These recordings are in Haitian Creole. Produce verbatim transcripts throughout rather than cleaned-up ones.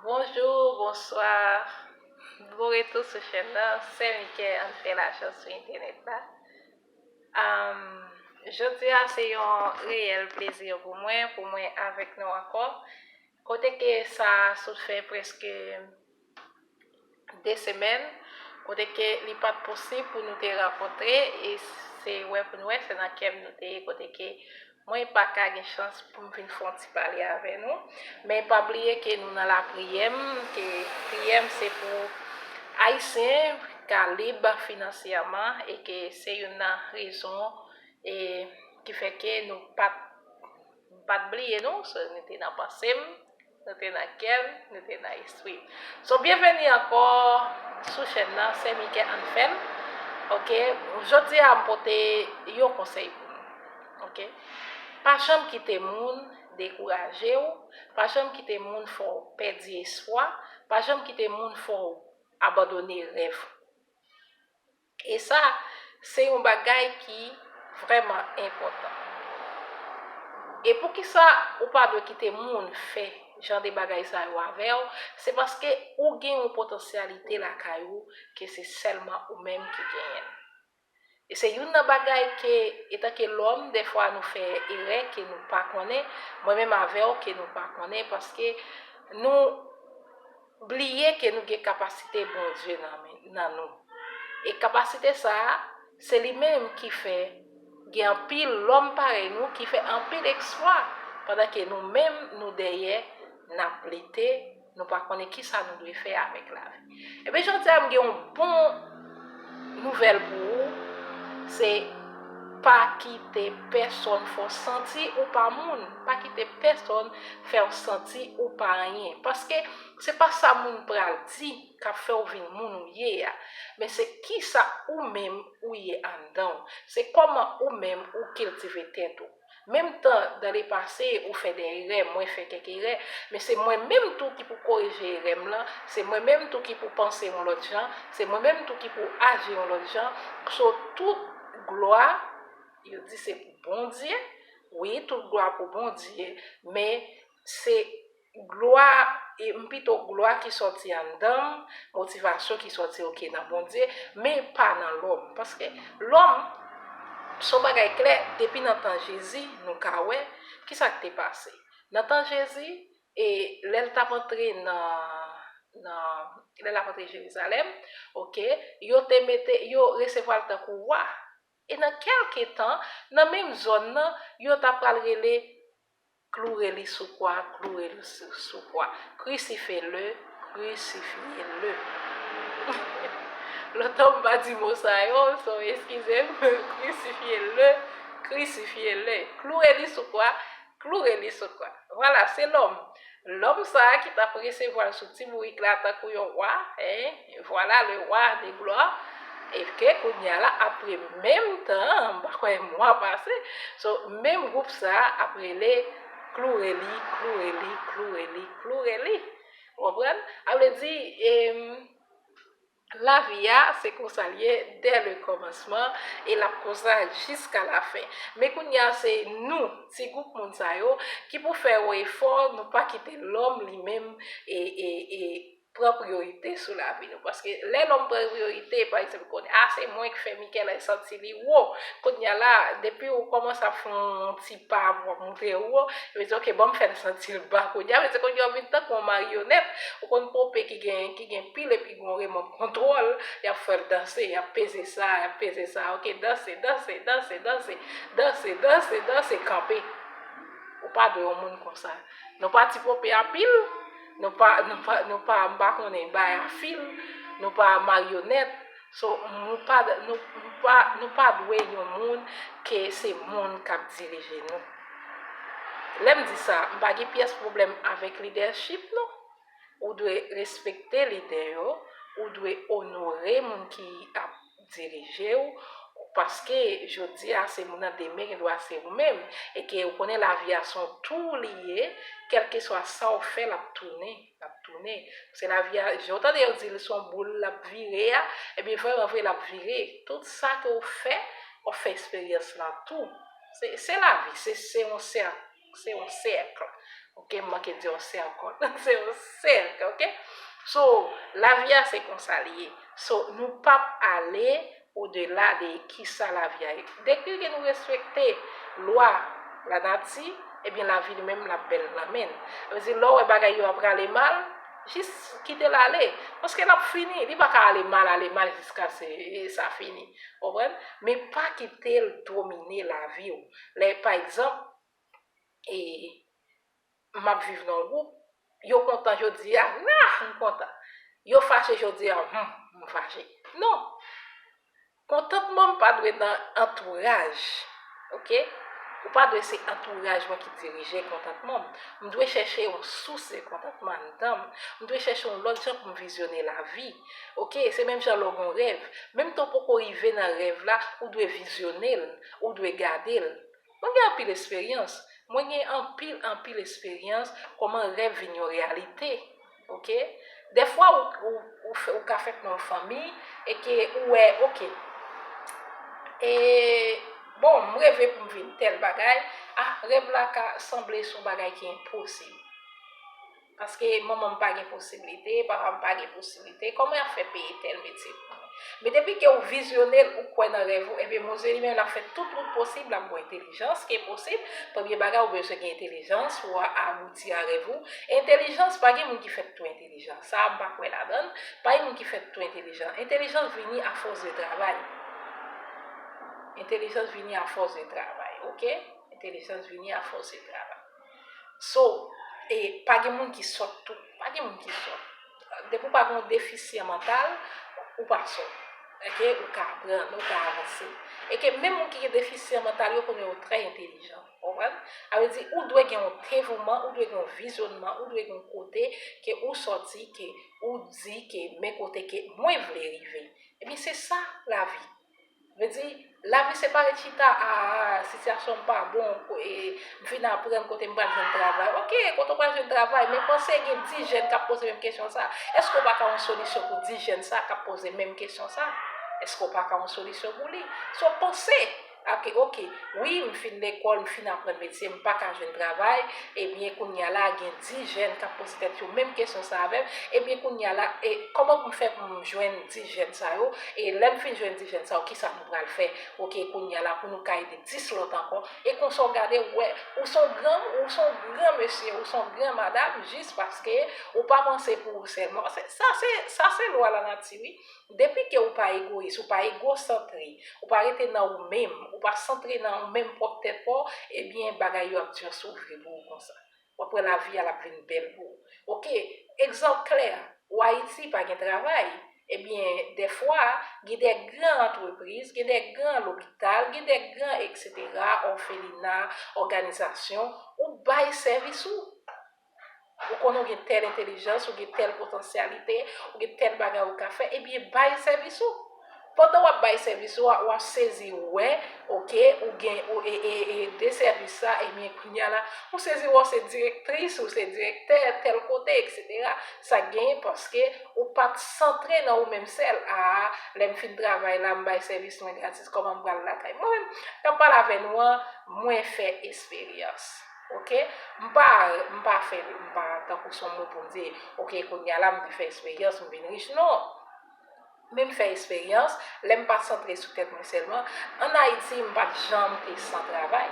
Bonjou, bonswa. Bon retou sou chèn nan. Sè Mikè, ann fè lajan sou entènèt la. Am, jodi a se yon reyèl plezi pou mwen, pou mwen avèk nou ankò. Kote ke sa sot fè prèske de semèn, kote ke li pa t posib pou nou te rankontre, e se wè pou nou wè, se nan kè m nou te ye, kote ke mwen pa ka gen chans pou m vin fè yon ti pale avè nou. Men pa bliye ke nou nan lapriyè m, ke priyè m se pou Ayisyen ka lib finansyèman, e ke se youn nan rezon, e, ki fè ke nou pa t, m pa t bliye nou, so, nou te nan panse m, nou te nan kè m, nou te nan espri m. So, byenveni ankò sou chèn nan, Sè Mikè Ann Fè L. Oke, jodi a m pote yon konsèy pou nou. Oke? Pa janm kite moun dekouraje w, pa janm kite moun fè w pèdi espwa, pa janm kite moun fè w abandone rèv ou. E sa, se yon bagay ki vrèman enpòtan. E poukisa ou pa dwe kite moun fè jan de bagay sa yo avè w? Se paske ou gen yon potansyalite lakay ou ke se sèlman ou menm ki genyen l. E se youn nan bagay ke, etanke lòm, dèfwa nou fè erè ke nou pa konnen, mwen menm avè w ke nou pa konnen, paske nou bliye ke nou gen kapasite Bondye nan men, nan nou. E kapasite sa a, se li menm ki fè gen anpil lòm parèy nou ki fè anpil eksplwa, pandan ke nou menm, nou dèyè, n ap lite, nou pa konnen kisa nou dwe fè avèk lavi. Ebyen, jodi a, m gen yon bon nouvèl pou ou, se pa kite pèsonn fè w santi ou pa moun, pa kite pèsonn fè w santi ou pa anyen. Paske se pa sa moun pral di k ap fè w vin moun ou ye a, men se kisa ou menm ou ye anndan w. Se kòman ou menm ou kiltive tèt ou. Menm tan, dans le passé, ou fè de erè, mwen fè kèk erè, men se mwen menm tou ki pou korije erè m lan, se mwen menm tou ki pou panse yon lòt jan, se mwen menm tou ki pou aji yon lòt jan. So, tout glwa, yo di se pou Bondye, wi, tout glwa pou Bondye, men se glwa, e, m pito glwa ki sòti anndan m, motivasyon ki sòti, oke, nan Bondye, men pa nan lòm. Paske lòm, se yon bagay klè, depi nan tan Jezi, nou ka wè, kisa k te pase. Nan tan Jezi, e, lè l t ap antre nan, nan, lè l ap antre Jerizalèm, oke, yo te mete, yo resevwa l tankou wa. E nan kèlke tan, nan menm zòn nan, yo ta pral rele, kloure li sou kwa, kloure li sou, sou kwa. Crucifiez-le, crucifiez-le. Lontan m pa di mo sa yo, so eskize m, crucifiez-le, crucifiez-le. Kloure li sou kwa, kloure li sou kwa. Vwala, se lòm. Lòm sa a ki t ap resevwa l sou ti bourik la tankou yon wa, hein, voilà le roi de gloire. E ke kounye a la, apre menm tan, m pa kwè mwa pase, so, menm gwoup sa a ap rele kloure li, kloure li, kloure li, kloure li. Ou konprann? Sa vle di, em, lavi a, se konsa l ye dès le commencement, e l ap konsa jiska la fen. Men kounye a, se nou, ti gwoup moun sa yo, ki pou fè yon efò, nou pa kite lòm li menm, e, e, e, pran priyorite sou lavi nou. Paske lè lòm pran priyorite, pa egzanp, konnen, a, se mwen ki fè Mikè santi li wo. Kounye a la, depi ou kòmanse ap fè yon ti pa pou w ap monte wo, yo di, oke, ban m fè l santi l ba. Kounye a, yo di, kounye a, w vin tankou yon maryonèt. Ou konn ponpe ki gen, ki gen pil epi gen yon remòt kontwòl, y ap fè l danse, y ap peze sa, y ap peze sa. Oke, danse, danse, danse, danse, danse, danse, danse, kanpe. Ou pa dwe yon moun konsa. Nou pa ti ponpe a pil, nou pa, nou pa, nou pa, m pa konnen, bay a fil, nou pa maryonèt. So, nou pa, nou, nou pa, nou pa dwe yon moun ke se moun k ap dirije nou. Lè m di sa, m pa gen pyès pwoblèm avèk lidèchip, non. Ou dwe respekte lidè yo, ou dwe onore moun ki ap dirije w, paske jodi a se moun nan, demen gendwa se ou menm, e ke ou konnen lavi a se yon tou li ye, kèlkeswa sa w fè, l ap tounen, l ap tounen. Se lavi a, jan w tande yo di l se yon boul, l ap vire a, ebyen, vrèman vre, l ap vire. Tout sa ke w fè, w ap fè eksperyans lan tou. Se, se lavi, se, se yon sèk. Se yon sèk. Ok, m manke di yon sèk ankò. Se yon sèk, ok? So, lavi a se konsa li ye. So, nou p ap ale odela de kisa lavi a ye. Dèke ke nou respekte lwa lanati, ebyen lavi li menm l ap bèl nan men n. Sa vle di lè w wè bagay yo ap prale mal, jis kite l ale. Paske l ap fini, li pa ka ale mal, ale mal jiskaske sa fini. Konprann? Men pa kite l domine lavi w. Lè, pa egzanp, e, m ap viv nan yon gwoup, yo kontan jodi a, ah, m kontan. Yo fache jodi a, hmm, m fache. Non. Kontantman m pa dwe nan antouraj, ok? Ou pa dwe se antouraj mwen ki dirije kontantman m. M dwe chèche yon sous de kontantman anndan m. M dwe chèche yon lòt jan pou m vizyone lavi, ok? Se menm jan lè w gen yon rèv. Menm tan w poko rive nan rèv la, ou dwe vizyone l, ou dwe gade l. Mwen gen anpil esperyans. Mwen gen anpil, anpil esperyans kòman rèv vin yon reyalite. Ok? Dèfwa, ou, ou, ou, fè, ou ka fèt nan yon fanmi e ke ou wè, ok. E, bon, m reve pou m vin tèl bagay. Ah, rèv la ka sanble se yon bagay ki enposib. Paske manman m pa gen posiblite, papa m pa gen posiblite, kòman y ap fè peye tèl metye pou mwen? Men depi ke w vizyone l, ou kwè nan rèv ou, ebyen Bondye li menm l ap fè tout wout posib, l ap ba w entèlijans ki posib. Premye bagay, ou bezwen gen entèlijans pou w abouti a rèv ou. Entèlijans, pa gen moun ki fèt tou entèlijan. Sa a, m pa kwè ladan l. Pa gen moun ki fèt tou entèlijan. Entèlijans vini afòs de travay. Entèlijans vini afòs de travay, ok? Entèlijans vini afòs de travay. So, e pa gen moun ki sòt tou. Pa gen moun ki sòt. Depi w pa gen yon defisyan mantal, ou pa sòt. Ok? Ou ka aprann, ou ka avanse. E ke menm moun ki gen defisyan mantal, yo konnen yo trè entèlijan. Konprann? Sa vle di, ou dwe gen yon devouman, ou dwe gen yon vizyonman, ou dwe gen yon kote ke ou sòti, ke ou di ke men kote ke mwen vle rive. Ebyen, se sa lavi. Vle di, lavi se pa ret chita, a, sitiyasyon m pa bon, ko-, e, m fin aprann kote m pral jwenn travay. Ok, kote w pral jwenn travay, men panse gen dis jèn k ap poze menm kesyon sa. Èske w pa ka yon solisyon pou dis jèn sa k ap poze menm kesyon sa? Èske w pa ka yon solisyon pou li? So, panse, ok, ok, wi, m fin lekòl, m fin aprann metye, m pa ka jwenn travay, ebyen, kounye a la, gen dis jèn k ap poze tèt yo menm kesyon sa avè m, ebyen, kounye a la, e, kòman pou m fè pou m jwenn dis jèn sa yo? E lè m fin jwenn dis jèn sa yo, kisa nou pral fè? Ok, kounye a la, pou nou ka ede dis lòt ankò. E konsa w gade, w wè, ou se yon gran, ou se yon gran mesye, ou se yon gran madanm, jis paske ou pa panse pou ou sèlman. Se, sa se, sa se lwa lanati, wi. Depi ke ou pa egoyis, ou pa egosantre, ou pa rete nan ou menm, ou pa santre nan ou menm pwòp tèt pa w, ebyen, bagay yo ap di sou vre pou ou konsa. W ap wè lavi a l ap vin bèl pou ou. Ok, egzanp klè, ou Ayiti pa gen travay. Ebyen, dèfwa, gen de gran antrepriz, gen de gran lopital, gen de gran etsetera, òfelina, òganizasyon, ou bay sèvis ou. Ou konnen w gen tèl entèlijans, ou gen tèl potansyalite, ou gen tèl bagay ou ka fè, ebyen, bay sèvis ou. Pandan w ap bay sèvis ou a, w ap sezi wè, ok, ou gen, ou, e, e, e, de sèvis sa, ebyen, kounye a la, ou sezi wè w se direktris, ou se direktè, tèl kote, etsetera. Sa genyen paske ou pa t santre nan ou menm sèl. A, lè m fin travay la, m bay sèvis mwen gratis, kòman m pral lakay? Mwen menm, k ap pale avè nou an, mwen fè esperyans. Ok? M pa, m pa fè, m pa tankou se yon moun pou m di, ok, kounye a la, m te fè esperyans, m vin rich. Non. Men m fè esperyans, lè m pa t santre sou tèt mwen sèlman, ann Ayiti, m pa t janm te san travay.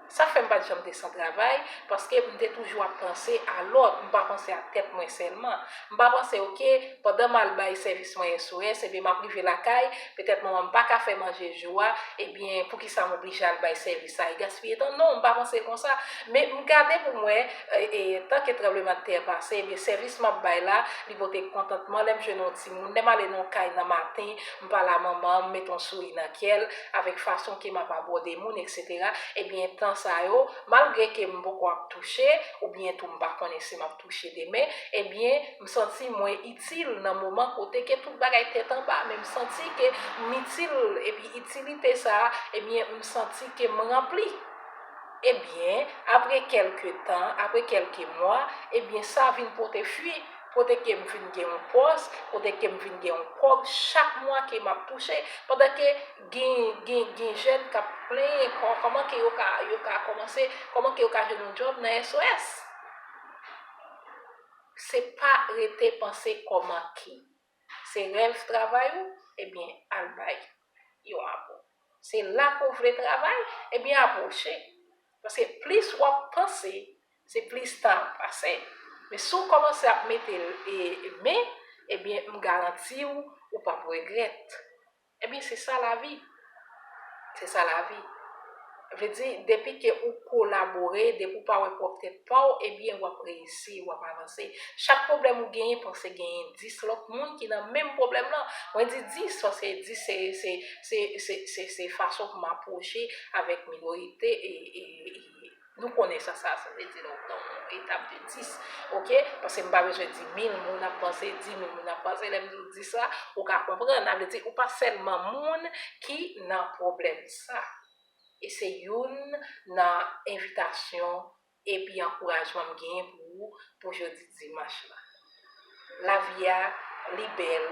Sa fè m pa t janm te san travay, paske m te toujou ap panse a lòt, m pa panse a tèt mwen sèlman. M pa panse, ok, pandan m al bay sèvis mwen S O S, ebyen, m ap rive lakay, petèt manman m pa ka fè manje jou a, ebyen, poukisa m oblije al bay sèvis sa e gaspiye tan? Non, m pa panse konsa. Men m gade pou mwen, e, e, tan ke tranblemanntè pase, ebyen, sèvis m ap bay la, li pote kontantman. Lè m jwenn yon timoun, lè m ale nan yon kay nan maten, m pale a manman an, m mete yon souri nan kè l, avèk fason ke m ap abòde moun, etsetera. Ebyen, tan sa yo, malgre ke m poko ap touche, oubyen tou m pa konnen si m ap touche demen, ebyen, m santi mwen itil nan moman kote ke tout bagay tèt anba, men m santi ke m itil, epi itilite sa a, ebyen, m santi ke m ranpli. Ebyen, apre kèlke tan, apre kèlke mwa, ebyen, sa vin pote fwi. Kote ke m vin gen yon pòs, kote ke m vin gen yon kòb chak mwa ke m ap touche, pandan ke gen, gen, gen jèn k ap plenyen kò-, kòman ke yo ka, yo ka kòmanse, kòman ke yo ka jwenn yon djòb nan S O S. Se pa rete panse kòman ke. Se rèv travay ou, ebyen, al bay yon apò. Se la ke w vle travay, ebyen, apwoche. Paske plis w ap panse, se plis tan ap pase. Men si w kòmanse ap mete l, e, men, ebyen, m garanti w, ou p ap regrèt. Ebyen, se sa lavi. Se sa lavi. Vle di, depi ke ou kolabore, depi w pa wè pwòp tèt pa w, ebyen, w ap reyisi, w ap avanse. Chak pwoblèm ou genyen, panse genyen dis lòt moun ki nan menm pwoblèm lan. Mwen di dis, paske dis se, se, se, se, se, se fason pou m apwoche avèk minorite e, e, e nou konnen sa, sa, sa vle di nou nan yon etap de dis, oke? Paske m pa bezwen di mil moun ap panse, di mil moun ap panse, lè m di w dis la, ou ka konprann. Sa vle di, ou pa sèlman moun ki nan pwoblèm sa. E se youn nan envitasyon epi ankourajman m genyen pou ou pou jodi dimanch la. Lavi a, li bèl,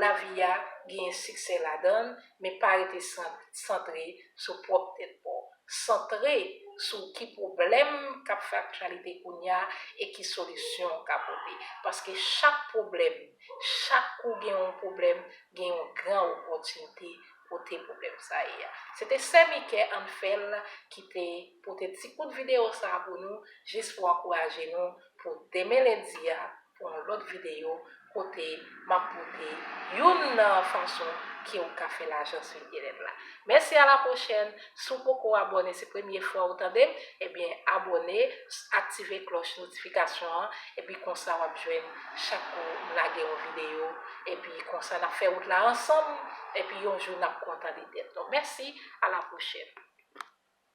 lavi a genyen siksè ladan l, men pa rete san-, santre sou pwòp tèt pa w. Santre sou ki pwoblèm k ap fè aktyalite kounye a e ki solisyon w ka pote. Paske chak pwoblèm, chak kou gen yon pwoblèm, gen yon gran opòtinite kote pwoblèm sa ye a. Se te Sè Mikè Anfèl ki te pote ti kout videyo sa a pou nou, jis pou ankouraje nou pou demen lendi a, pou yon lòt videyo kote m ap pote youn nan fason ke w ka fè lajan sou entènèt la. Mèsi, a la pwochèn. Si w poko abòne, se premye fwa w tande m, ebyen, abòne, aktive klòch notifikasyon an, epi konsa w ap jwenn chak kou m lage yon videyo, epi konsa n ap fè wout la ansanm, epi yon jou n ap kontan de tèt nou. Mèsi, a la pwochèn.